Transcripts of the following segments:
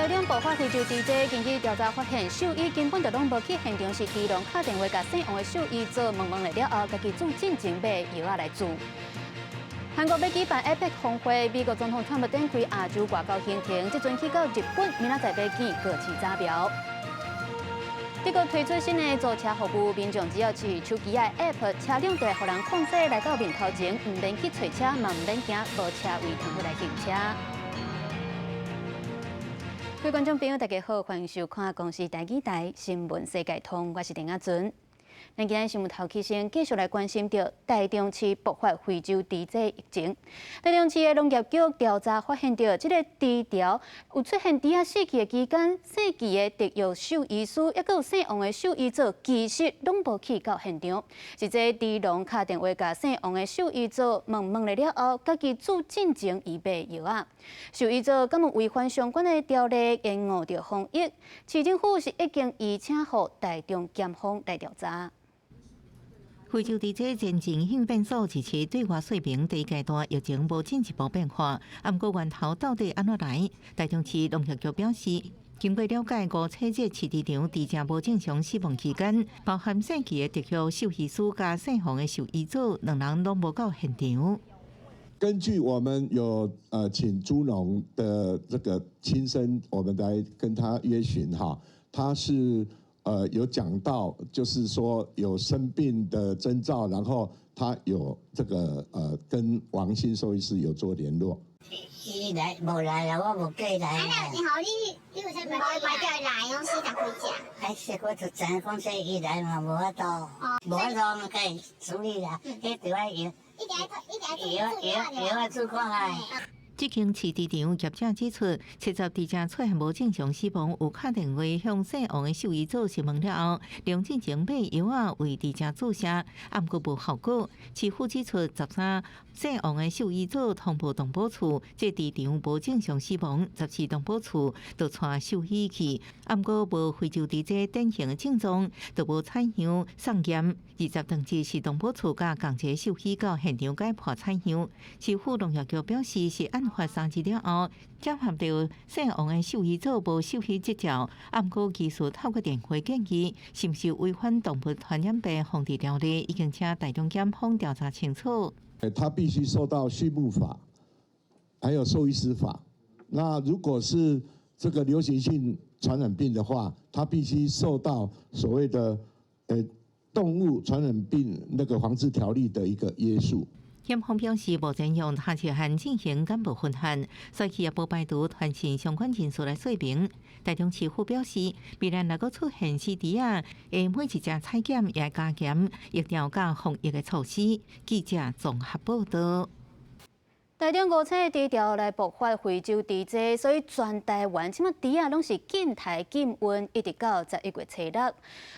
台中爆發非洲豬災，根據調查發現，獸醫根本就攏無去現場，是豬農敲電話共姓王的獸醫組問問了後，家己做進前買藥仔來注。韓國欲舉辦 APEC 峰會，美國總統川普展開亞洲外交行程，這陣去到日本，明仔載欲見高市早苗。德國推出新的租車服務，民眾只要持手機的 App，車輛就會予人控制來到面頭前，毋免去揣車，嘛毋免驚無車位通來停車。各位觀眾朋友，大家好，歡迎收看《公視台語台新聞世界通》，我是鄭亞尊。咱今日新聞頭起先繼續來關心著台中市爆發非洲豬災疫情。台中市的農業局調查發現，著這個豬場有出現豬仔死去的期間，姓紀的特約獸醫師，抑閣有姓王的獸醫組，其實攏無去到現場。是這豬農敲電話共姓王的獸醫組問問了後，家己做進前伊買藥仔。獸醫組敢有違反相關的條例，延誤著防疫？市政府是已經移請予台中檢方來調查。非洲豬災前應變所支持對外說明，第一階段疫情無進一步變化，毋過源頭到底按怎來？台中市農業局表示，經過了解，五彩這飼豬場豬隻無正常死亡期間，包含姓紀的特約獸醫師佮姓王的獸醫組，兩人攏無到現場。根據我們有請豬農的這個親身，我們來跟他約詢哈，他是有講到，就是說有生病的徵兆，然後他有這個跟王姓獸醫師有做聯絡。伊來無來啦，我無過來啦。啊，然後你有啥買買掉來，用四十幾隻？哎，是我就知影講說伊來嘛無法度，無法度嘛該處理啦，彼著愛藥，藥藥藥仔煮看覓。這間飼豬場業者指出，70豬隻出現無正常死亡，有敲電話向姓王的獸醫組詢問了後，梁進前買藥仔為豬隻注射，毋過無效果。市府指出，13姓王的獸醫組通報動保處，這豬場無正常死亡，14動保處就帶獸醫去，毋過無非洲豬災典型的症狀，就無採樣送驗。20當日是動保處佮仝一個獸醫到現場解剖採樣。市府農業局表示，是案發3日了後，檢獲著姓王的獸醫組無獸醫執照，毋過技術透過電話建議，是毋是違反動物傳染病防治條例，已經請台中檢方調查清楚。他必須受到畜牧法，還有獸醫師法。那如果是這個流行性傳染病的話，他必須受到所謂的動物傳染病那個防治條例的一個約束。檢方表示，目前用他這項進行檢驗分析，所以也無排除傳訊相關人士來說明。台中市府表示，未來若閣出現死豬仔，會每一隻採檢也加強疫調佮防疫的措施。記者綜合報道。台中五彩豬場來爆發非洲豬災，所以全台灣這馬豬仔攏是禁刣禁運，一直到11月初六。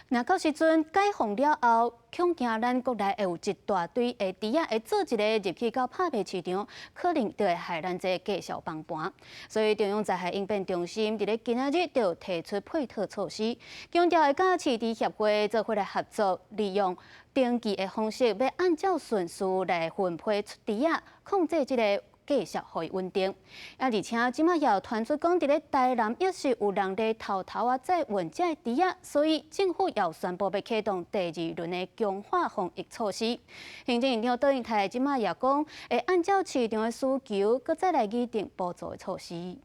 若到時陣解封了後，恐驚咱國內會有一大堆的豬仔會做一个入去到拍賣市場，可能就會害咱這個價數崩盤。所以中央災害應變中心佇咧今仔日就提出配套措施，強調會佮飼豬協會做伙來合作，利用登記的方式，欲按照順序來分批出豬仔，控制這個價數予伊穩定。啊，而且這馬也有傳出講，佇咧台南抑是有人咧偷偷仔載運這个豬仔，所以政府也有宣布欲啟動第二輪的強化防疫措施。行政院長卓榮泰這馬也講，會按照市場的需求，閣再來擬定補助的措施。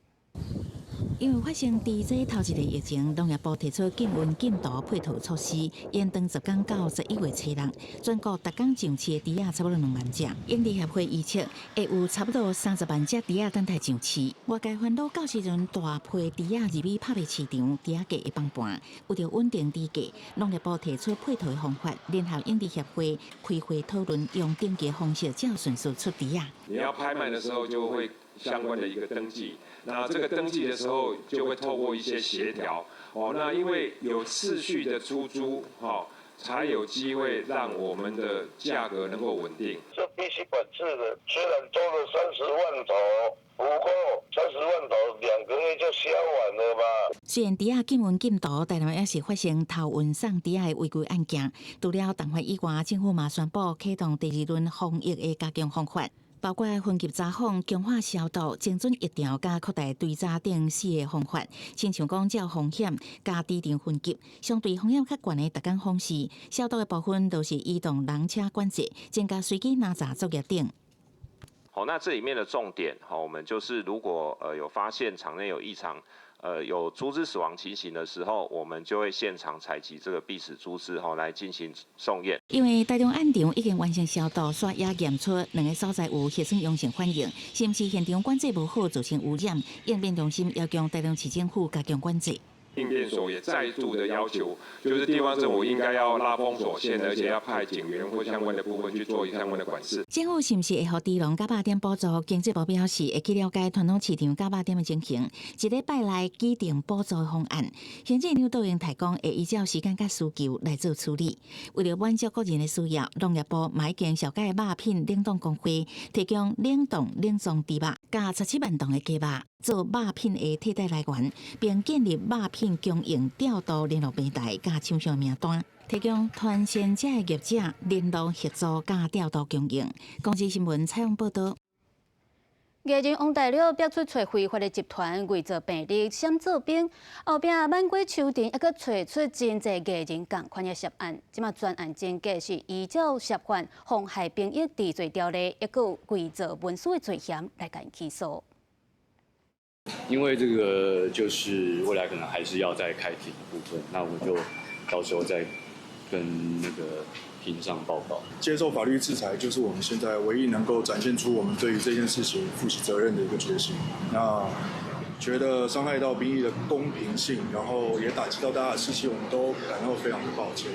因為發生豬災頭一个疫情，農業部提出禁運禁渡配套措施，延長10工到11月初六。全國逐工上市的豬仔差不多2萬隻，養豬協會預測會有差不多30萬隻豬仔等待上市。外界煩惱到時陣大批豬仔入去拍賣市場，豬仔價會崩盤。為著穩定豬價，農業部提出配套的方法，聯合養豬協會開會討論，用登記方式照順序出豬仔。你要拍賣的時候，就會相關的一個登記。那這個登記的時候，就會透過一些協調，哦，那因為有次序的出豬，哈，才有機會讓我們的價格能夠穩定。這必須管制的，雖然多了30萬頭，不過30萬頭2個月就銷完了吧。雖然豬仔禁運禁渡，台南也是發生偷運送豬仔的違規案件。除了重罰以外，政府嘛宣布啟動第二輪防疫的加強方法。包括分級查訪、強化消毒、精準疫調、佮擴大追查等四个方法。親像講照風險佮豬場分級，相對風險較懸的逐工訪視，消毒的部分就是移動人車管制，增加隨機查驗作業等。好，那這裡面的重點，好，我們就是如果有發現場內有異常，有豬隻死亡情形的時候，我們就會現場採集這個病死豬隻，吼，來進行送驗。因為台中案場已經完成消毒，煞也驗出兩个所在有核酸陽性反應，是毋是現場管制無好造成污染？應變中心要求台中市政府加強管制。應變所也再度的要求，就是地方政府應該要拉封鎖線，而且要派警員或相關的部分去做相關的管制。政府是毋是會予豬農佮肉店補助？經濟部表示會去了解傳統市場佮肉店的情形，一禮拜內擬定補助方案。行政院長杜英台講，會依照時間佮需求來做處理。為了滿足國人的需要，農業部嘛已經紹佮肉品冷凍工會提供冷凍冷藏豬肉，佮17萬磅的雞肉做肉品的替代來源，並建立肉品供應調度聯絡平台佮廠商名單，提供團線者的業者聯絡協助佮調度供應。公視新聞採訪報導。藝人王大陸逼出揣非法的集團偽造病歷、閃做兵，後壁猛鬼秋田抑閣揣出真濟藝人仝款的涉案。這馬專案偵計是依照涉犯妨害兵役治罪條例，抑閣有偽造文書的罪嫌來共起訴。因為這個就是未來可能還是要再開庭的部分，那我們就到時候再跟那個庭上報告。接受法律制裁，就是我們現在唯一能夠展現出我們對於這件事情負起責任的一個決心。那覺得傷害到兵役的公平性，然後也打擊到大家的士氣，我們都感到非常的抱歉。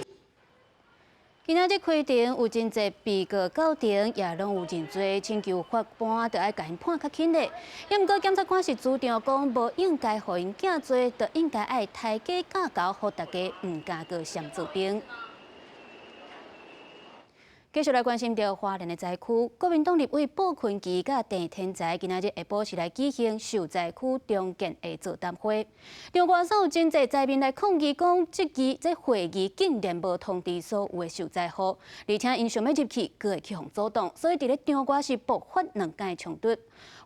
今仔日開庭有真濟被告到庭，也攏有認罪，請求法官著愛共𪜶判較輕咧。也毋過檢察官是主張講，無應該予𪜶減罪，就應該愛刣雞教猴，予大家毋敢閣閃做兵。繼續來關心著花蓮的災區，國民黨立委傅崐萁佮鄭天才今仔日下晡是來舉行受災區重建的座談會。場外有真濟災民來抗議，講這期這會議竟然無通知所有的受災戶，而且𪜶想欲入去，閣會去予阻擋，所以佇咧場外是爆發兩工的衝突。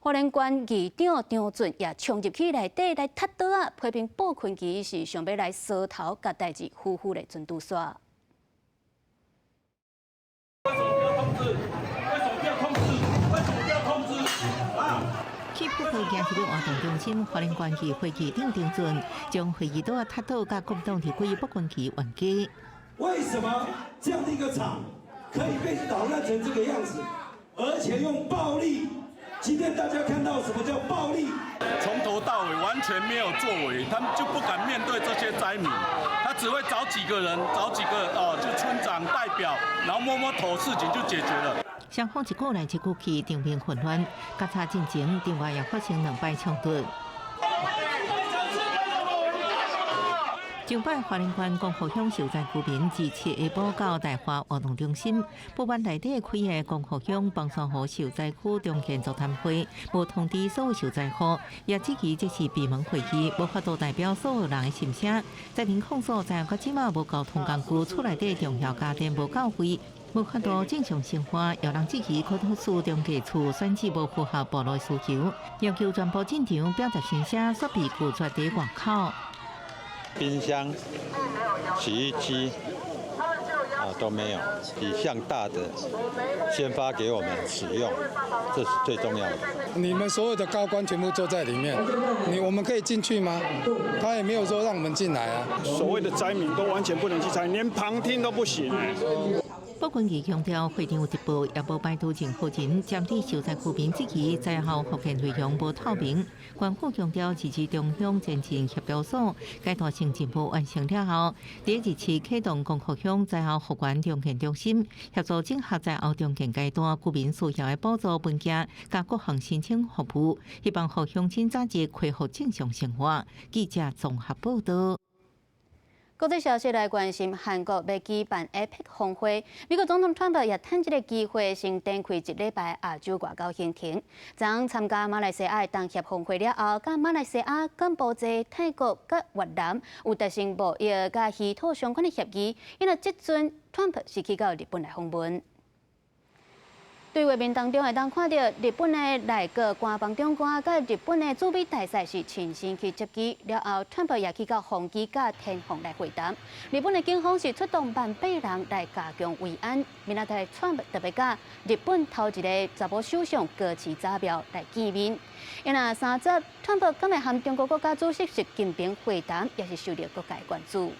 花蓮縣議長張俊也衝入去內底來踢桌仔，批評傅崐萁是想欲來趖頭，共代誌呼呼咧船拄煞。為什麼不要通知？為什麼不要通知？為什麼不要通知？啊！去北河行入活動中心，花蓮縣議會議長張俊將會議桌踢倒，佮國民黨立委傅崐萁冤家。為什麼這樣的一個場可以被搗亂成這個樣子，而且用暴力？今天大家看到什麼叫暴力？從頭到尾完全沒有作為，他們就不敢面對這些災民，他只會找幾個人，找幾個哦，就村長代表，然後摸摸頭，事情就解決了。雙方一過來一過去，場面混亂，夾差進前，另外也發生兩擺衝突。上擺花蓮縣光復鄉受災居民自七下晡到大華活動中心，不滿內底開的光復鄉榜山湖受災區重建座談會，無通知所有受災戶，也質疑這是閉門會議，無法度代表所有人的心聲。災民控訴，在到這馬無交通工具，厝內底重要家電無夠位，無法度正常生活，有人質疑可能是中介處選址無符合部落需求，要求全部進場表達心聲，煞被拒絕佇外口。冰箱、洗衣機啊都沒有，幾項大的先發給我們使用，這是最重要的。你們所有的高官全部坐在裡面，我們可以進去嗎？他也沒有說讓我們進來啊。所謂的災民都完全不能去參與，連旁聽都不行。傅崐萁強調，會場有直播，也無排除任何人針對受災居民質疑災後復建內容無透明。縣府強調，自治中鄉前進協調所階段性任務完成了後，佇日市啟動光復鄉災後復原重建中心，協助整合災後重建階段居民需要的補助文件，佮各項申請服務，希望予鄉親早日恢復正常生活。記者綜合報導。國際消息來關心，韓國欲舉辦 APEC 峰會，美國總統川普也趁這个機會先展開一禮拜亞洲外交行程。昨昏參加馬來西亞的東協峰會了後，佮馬來西亞、柬埔寨、泰國佮越南有達成貿易佮稀土相關的協議。因為這陣川普是去到日本來訪問。對畫面當中會當看到日本的內閣官房長官佮日本的駐美大使是親身去接機，了後川普也去到鴻基佮天皇來會談。日本的警方是出動18,000人來加強維安。明仔載川普特別佮日本頭一个查某首相高市早苗來見面。因若三十，川普敢會和中國國家主席習近平會談，也是受到各界關注。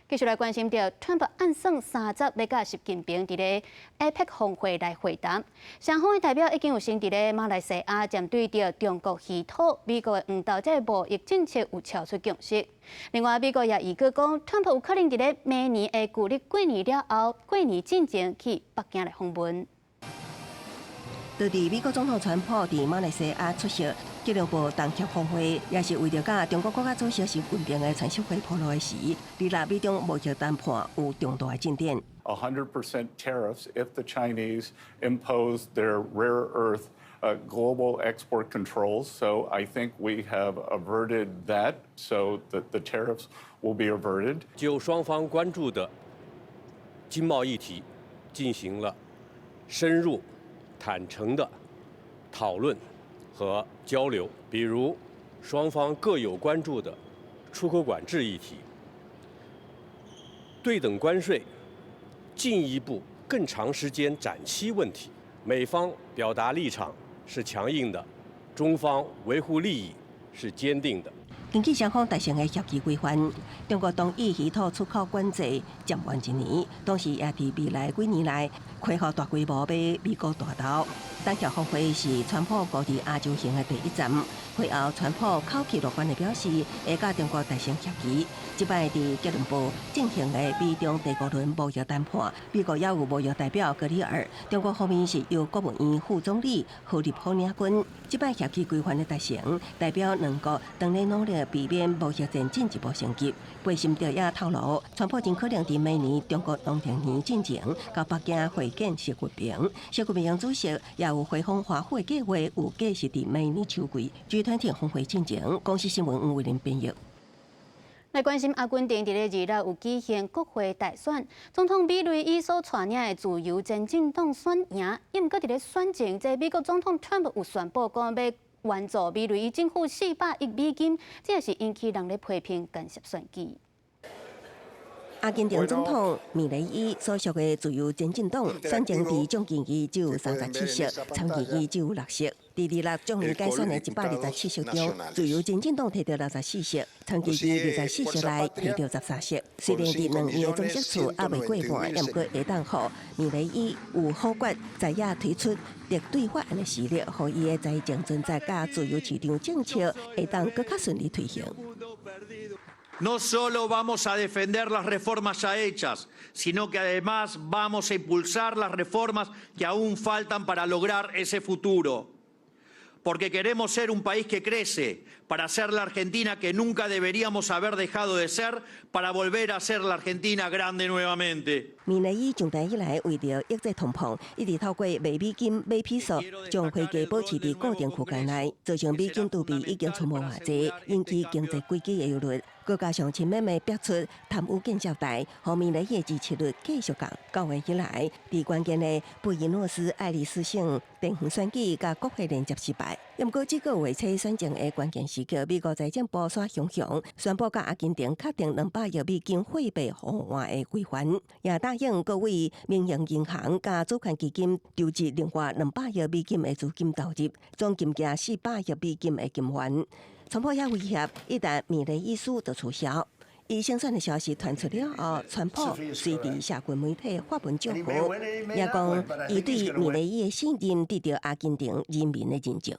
繼續來關心著，川普按算三十欲佮習近平佇咧 APEC 峰會來會談，雙方的代表已經有先佇咧馬來西亞針對著中國稀土、美國的黃豆這个貿易政策有敲出共識。另外，美國也預告講，川普有可能佇咧明年的舊曆過年了後，過年進前去北京來訪問。就佇美國總統川普佇馬來西亞出席吉隆坡東協峰會，也是為著佮中國國家主席習近平的川習會鋪路的時，二六美中貿易談判有重大的進展。 100% tariffs if the Chinese impose their rare earth global export controls. So I think we have averted that, so that the tariffs will be averted. 就雙方關注的經貿議題進行了深入、坦誠的討論和交流，比如雙方各有關注的出口管制議題、對等關稅進一步更長時間展期問題，美方表達立場是強硬的，中方維護利益是堅定的。根據雙方達成的協議規範，中國同意稀土出口管制暫緩一年，同時也佇未來幾年內恢復大規模買美國大豆。東協峰會是川普孤佇亞洲行的第一站，會後川普口氣樂觀的表示，會佮中國達成協議。這擺佇吉隆坡進行的美中第五輪貿易談判，美國也有貿易代表格里爾，中國方面是由國務院副總理何立峰領軍。這擺協議規範的達成，代表兩國當咧努力避免貿易戰進一步升級。貝森特也透露，川普真可能佇明年中國農曆年進前到北京會見習近平。習近平主席也有回訪華府的計劃，預計是佇明年秋季。G20峰會進前，公視新聞黃慧玲編譯。來關心阿根廷佇咧26有舉行國會大選，總統米雷伊所帶領的自由前進黨選贏，毋過佇咧選前，這美國總統川普有宣布講欲援助米雷伊政府400億美金，這也是引起人咧批評干涉選舉。阿根廷總統米雷伊所屬的自由前進黨選前佇眾議院只有37席，參議院只有6席。佇26眾議改選的127席中，自由前進黨摕著64席，參議院24席內摕著13席。雖然佇兩院的總席次猶未過半，毋過會當予米雷伊有否決在野推出敵對法案的勢力，予伊的財政存在佮自由市場政策會當閣較順利推行。 No solo vamos a defender las reformas ya hechas, sino que además vamos a impulsar las reformas que aún faltan para lograr ese futuro. Porque queremos ser un país que crece, para ser la Argentina que nunca deberíamos haber dejado de ser, para volver a ser la Argentina grande nuevamente. 米雷伊上台以來，為著抑制通膨，一直透過賣美金買披索，將匯價保持佇固定區間內，造成美金儲備已經賰無偌濟，引起經濟危機的憂慮。閣加上親密的逼出貪污見證台，予米雷伊的支持率繼續降。9月以來，佇關鍵的布宜諾斯艾利斯省地方選舉佮國會連接失敗。毋過這個月初選前的關鍵時刻，美國財政部煞雄雄宣布佮阿根廷確定200億美金貨幣互換的規範，也答應各位民營銀行佮主權基金籌集另外200億美金的資金投入，總金額400億美金的金援。川普也威脅，一旦米雷伊輸就取消。伊勝選的消息傳出了後，川普隨佇社群媒體發文祝賀，也講伊對米雷伊的信任得到阿根廷人民的認證。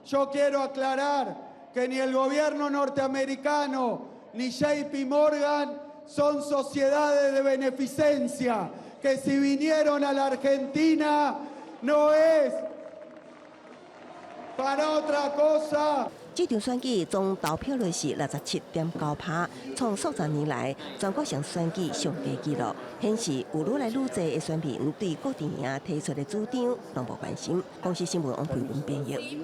Yo quiero aclarar que ni el gobierno norteamericano ni JP Morgan son sociedades de beneficencia, que si vinieron a la Argentina no es para otra cosa。這場選舉總投票率是67.9%，創數十年來全國性選舉上低紀錄，顯示有愈來愈濟的選民對顧定贏提出的主張攏無關心。公視新聞王培文編譯。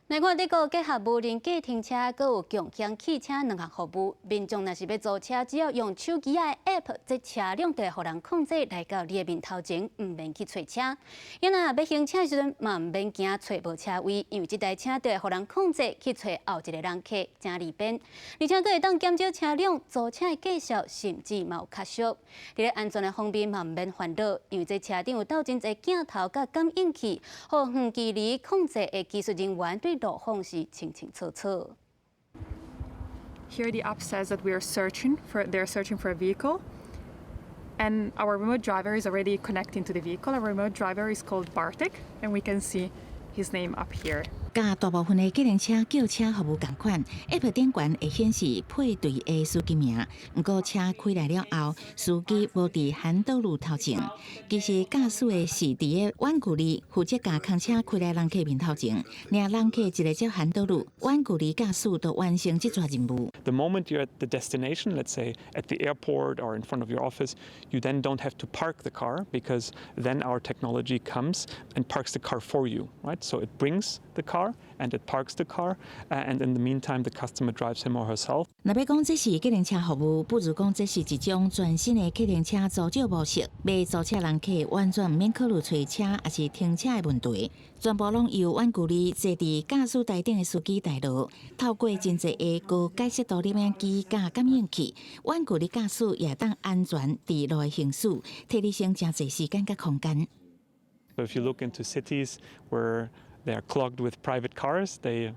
來看德國結合無人計程車，閣有共享汽車兩項服務。民眾若是欲租車，只要用手機仔的 App，這車輛就會予人控制來到你的面頭前，毋免去揣車。伊若欲還車的時陣，嘛毋免驚揣無車位，因為這台車就會予人控制去揣後一個人客，誠利便。而且閣會當減少車輛租車的價數，甚至嘛有較俗。佇咧安全的方面嘛毋免煩惱，因為這車頂有鬥真濟鏡頭佮感應器，予遠距離控制的技術人員對路況是清清楚楚。 Here the app says that we are searching for they're searching for a vehicle, and our remote driver is already connecting to the vehicle. Our remote driver is called Bartek, and we can see his name up here. 佮大部分的計程車叫車服務仝款，App 頂懸會顯示配對的司機名。毋過車開來了後，司機無佇涵道路頭前，其實駕駛的是佇個遠距離負責共空車開來人客面頭前，領人客一个接涵道路，遠距離駕駛就完成這逝任務。 The moment you're at the destination, let's say at the airport or in front of your office, you then don't have to park the car because then our technology comes and parks the car for you, right? So it brings the car and it parks the car, and in the meantime, the customer drives him or herself. 若欲講這是計程車服務，不如講這是一種全新的計程車租借模式。欲租車人客完全毋免考慮揣車抑是停車的問題，全部攏由遠距離坐佇駕駛台頂的司機代勞，透過真濟个高解析度攝影機佮感應器，遠距離駕駛也當安全佇路的行駛，替你省誠濟時間佮空間。 So if you look into cities where they are clogged with private cars, they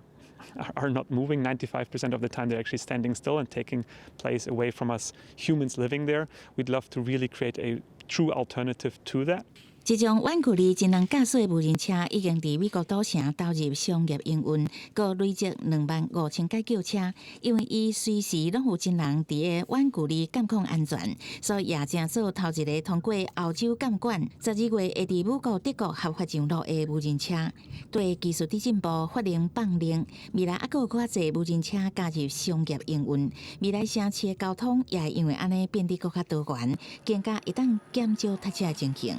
are not moving. 95% of the time they're actually standing still and taking place away from us humans living there. We'd love to really create a true alternative to that. 這種遠距離真人駕駛的無人車已經佇美國都城投入商業營運，閣累積25,000擺轎車。因為伊隨時攏有真人佇个遠距離監控安全，所以也成做頭一个通過歐洲監管，12月會佇美國、德國合法上路的無人車。對技術的進步，法令放任，未來猶閣有較濟無人車加入商業營運，未來城市的交通也會因為按呢變得閣較多元，更加會當減少塞車的情形。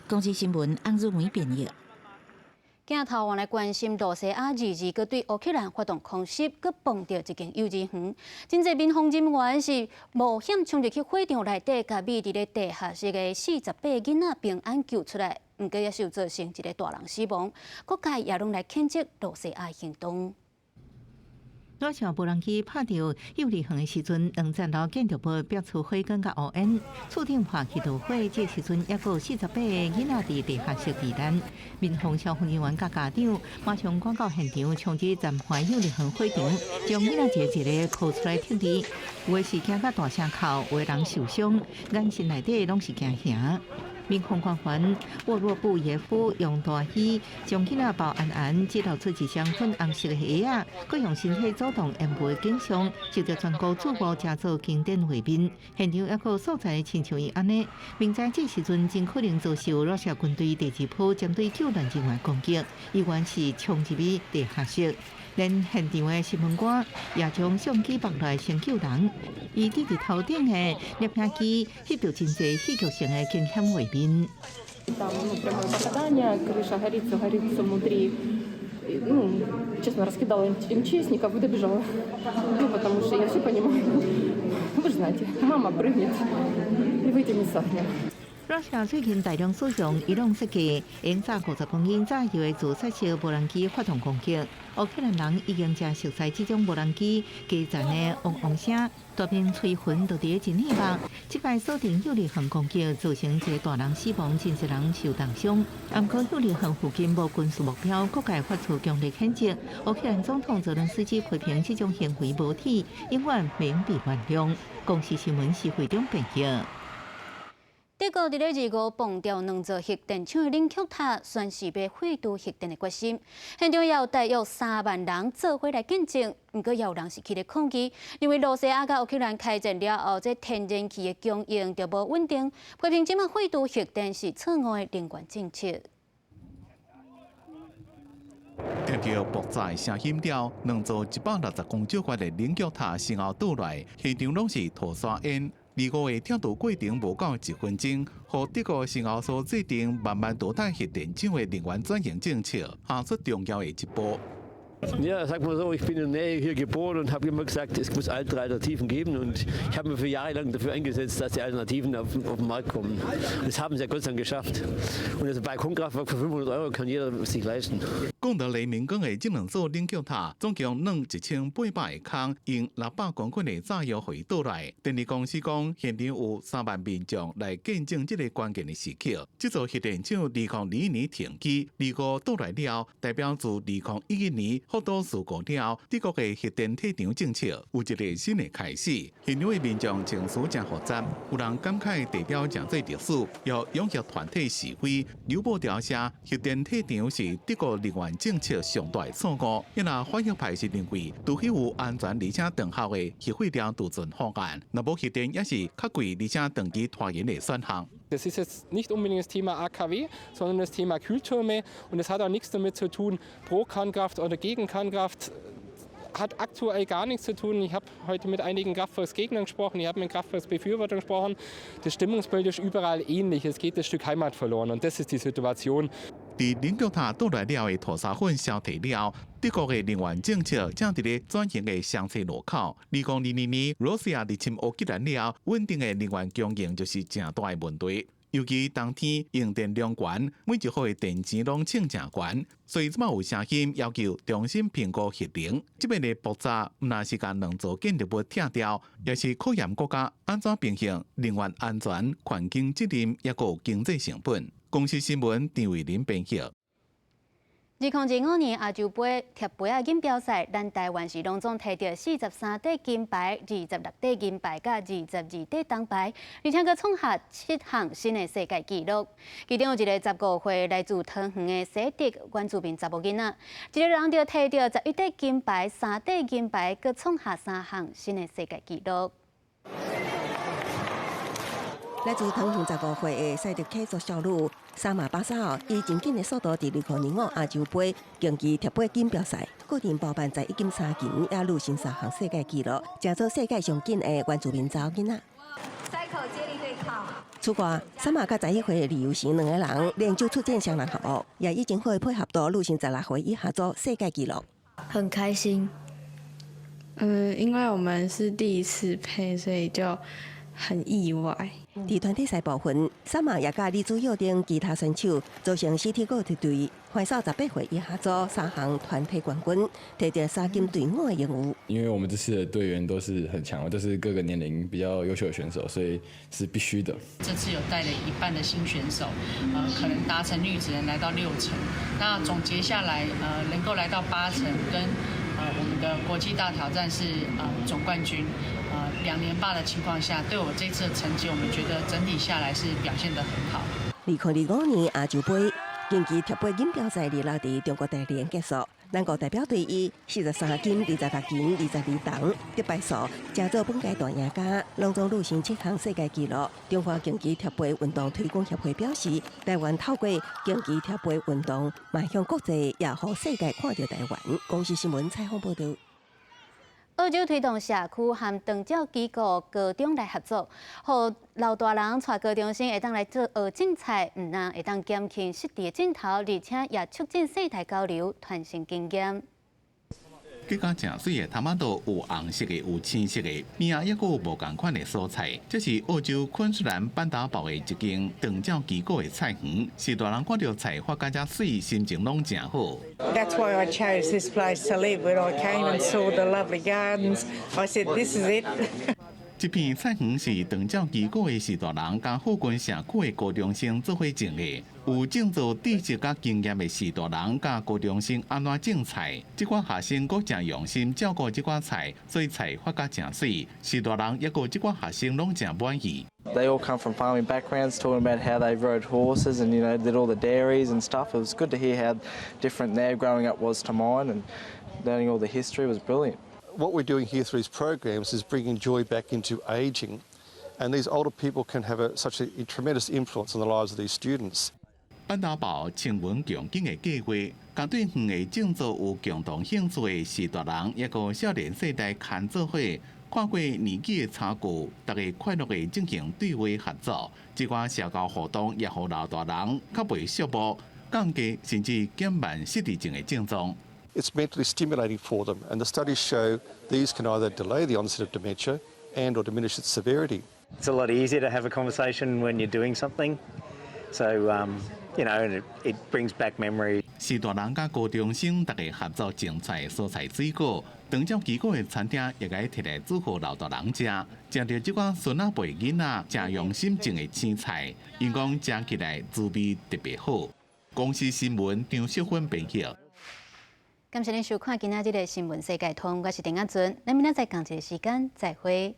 公視新聞翁汝梅編譯。鏡頭換來關心，羅西亞22閣對烏克蘭發動空襲，閣爆著一間幼兒園，真濟民防人員是冒險衝入去火場內底，共匿佇咧地下室的48個囡仔平安救出來，毋過也是有造成一个大人死亡，各界也攏來譴責羅西亞行動。羅西亞無人機拍著幼兒園的時陣，兩層樓建築物飆出火光佮烏煙，厝頂破去著火，這時陣猶閣有48個囡仔佇地下室避難。民防消防人員佮家長馬上趕到現場，衝入残破幼兒園火場，將囡仔一个一个抱出來撤離。有的是驚甲大聲哭，有的人受傷，眼神內底攏是驚嚇。民防官員沃洛布耶夫用大衣將囡仔包嚴嚴，只露出一雙粉紅色的鞋仔，閣用身體阻擋煙霧的景象，受到全國矚目，成做經典畫面。現場猶閣有素材親像伊按呢，明知這時陣真可能遭受羅西亞軍隊第二波針對救援人員攻擊，依然是衝入去地下室。連現場的新聞官也將相機放來先救人，伊佇佇頭頂的攝影機翕著真濟戲劇性的驚險畫面。 Там, ну, прямое попадание, крыша горит, все горит, все внутри. И, ну, честно, раскидала МЧСников и добежала. Ну, потому что я все понимаю. Вы же знаете, мама прыгнет и вытянет с огня. 羅西亞最近大量使用伊朗設計、鷹載50公斤炸藥的自殺式無人機發動攻擊。烏克蘭人已經誠熟似這種無人機機殘的嗡嗡聲，大片摧痕都佇咧真耳目。這擺鎖定幼兒園攻擊，造成一个大人死亡，真濟人受重傷。毋過幼兒園附近無軍事目標，各界發出強烈譴責。烏克蘭總統澤倫斯基批評這種行為無體，永遠袂被原諒。公視新聞施惠中編譯。德國佇咧25爆掉兩座核電廠的冷卻塔，宣示欲廢除核電的決心。現場也有大約3萬人做伙來見證，毋過也有人是起咧抗議，認為羅西亞佮烏克蘭開戰了後，這天然氣的供應就無穩定，批評這擺廢除核電是錯誤的能源政策。聽著爆炸聲響了，兩座160公兆瓦的冷卻塔先後倒來，現場攏是塗沙煙。25的拆除過程無夠一分鐘，予德國先後所制定慢慢淘汰核電廠的能源轉型政策，行出重要的一步。Ja, sag mal so, ich bin in der Nähe hier geboren und habe immer gesagt, es muss Alternativen geben und ich habe mich für jahrelang dafür eingesetzt, dass die Alternativen auf den Markt kommen. Und das haben sie ja Gott sei Dank geschafft. Und das Balkonkraftwerk für 500 Euro kann jeder sich leisten. 講到雷明岡的這兩座冷卻塔，總共鑽1800个空，用600公斤的炸藥予伊倒落來。電力公司講，現場有3萬民眾來見證這個關鍵的時刻。這座核電廠2021年停機，25倒落了後，代表自2011年福島事故了後，德國的核電退場政策有一個新的開始。現場的民眾情緒誠複雜，有人感慨地標成做歷史，有擁核團體示威，有報道寫核電退場是德國能源政策上大的錯誤。因為反核派是認為，除非有安全而且長效的核廢料儲存方案，若無核電也是較貴而且長期拖延的選項。 Das ist jetzt nicht unbedingt das Thema AKW, sondern das Thema Kühltürme. Und es hat auch nichts damit zu tun, pro Kernkraft oder gegen Kernkraft. Hat aktuell gar nichts zu tun. Ich habe heute mit einigen Kraftwerksgegnern gesprochen, ich habe mit Kraftwerksbefürwortern gesprochen. Das Stimmungsbild ist überall ähnlich. Es geht ein Stück Heimat verloren und das ist die Situation. 佇冷卻塔倒落了的塗沙粉消退了後，德國的能源政策正佇咧轉型的雙岔路口。2022年，羅西亞入侵烏克蘭了後，穩定的能源供應就是誠大的問題。尤其冬天用電量懸，每一戶的電錢攏衝誠懸，所以這擺有聲音要求重新評估核能。這擺的爆炸，毋但是共兩座建築物拆掉，也是考驗國家按怎平衡能源安全、環境責任，抑閣有經濟成本。公視新聞張慧琳編譯。2025年亞洲盃貼杯仔錦標賽，咱台灣是攏總提著43塊金牌、26塊銀牌，佮22塊銅牌，而且閣創下七項新的世界紀錄。其中有一个15歲來自桃園的西德原住民查某囡仔，一个人就提著11塊金牌、3塊銀牌，閣創下三項新的世界紀錄。來自桃園15歲的賽德克族少女沙馬巴沙奧，以真緊的速度，佇2025亞洲盃競技貼杯錦標賽，個人包辦11金3銀，也錄新三項世界紀錄，成做世界上緊的原住民查某囡仔。三口接力對抗。此外，沙馬佮11歲的李由成兩个人連續出戰雙人項目，也以真好的配合度，錄成16歲以下組世界紀錄。很開心。因為我們是第一次配，所以就很意外。佇團體賽部分，薩馬也佮李祖耀等其他選手組成 CT 五隊隊，橫掃18歲以下組三項團體冠軍，提著三金對五的榮譽。因為我們這次的隊員都是很強，都是各個年齡比較優秀的選手，所以是必須的。這次有帶了一半的新選手，可能達成率只能來到6成。那總結下來，能夠來到8成，跟我們的國際大挑戰是總冠軍。2連霸的情況下，對我這次的成績，我們覺得整體下來是表現得很好。2025年亞洲盃競技貼杯錦標賽26佇中國大連結束，咱國代表隊以43金、26銀、22銅得牌數，成做本屆大贏家，攏總錄成七項世界紀錄。中華競技貼杯運動推廣協會表示，台灣透過競技貼杯運動，邁向國際，也予世界看著台灣。公視新聞採訪報導。澳洲推動社區和長照機構高中來合作，予老大人帶高中生會當來做學種菜，毋但會當減輕失智的症頭，而且也促進世代交流、傳承經驗。這家誠媠的茼仔有紅色的，有青色的，邊仔抑閣有無仝款的蔬菜。這是澳洲昆士蘭班達堡的一間長照機構的菜園，序大人看著菜發甲遮媠，心情攏誠好。 That's why I chose this place to live. When I came and saw the lovely gardens, I said, "This is it." 這片菜園是長照機構的序大人佮附近社區的高中生做伙種的。有種作知識佮經驗的序大人佮高中生按怎種菜，這寡學生閣誠用心照顧這寡菜，所以菜發甲誠媠。序大人抑閣這寡學生攏誠滿意。 They all come from farming backgrounds, talking about how they rode horses and did all the dairies and stuff. It was good to hear how different their growing up was to mine, and learning all the history was brilliant. What we're doing here through these programs is bringing joy back into ageing, and these older people can have such a tremendous influence on the lives of these students. 班達堡青雲共景的計劃，共對園的種作有共同興趣的序大人，抑閣少年世代牽做伙，跨過年紀的差距，大家快樂的進行對話合作。這寡社交活動也予老大人較袂寂寞，降低甚至減慢失智症的症狀。It's mentally stimulating for them, and the studies show these can either delay the onset of dementia and or diminish its severity. It's a lot easier to have a conversation when you're doing something. So and it brings back memory. 是大人佮高中生逐家合作種出蔬菜水果，長照機構的餐廳也共提來煮予老大人食。食著這款孫仔輩囡仔誠用心種的青菜，𪜶講食起來滋味特別好。公視新聞張秀芬編輯。感謝您收看今仔日的新聞世界通，我是丁阿尊，咱明仔載仝一个時間再會。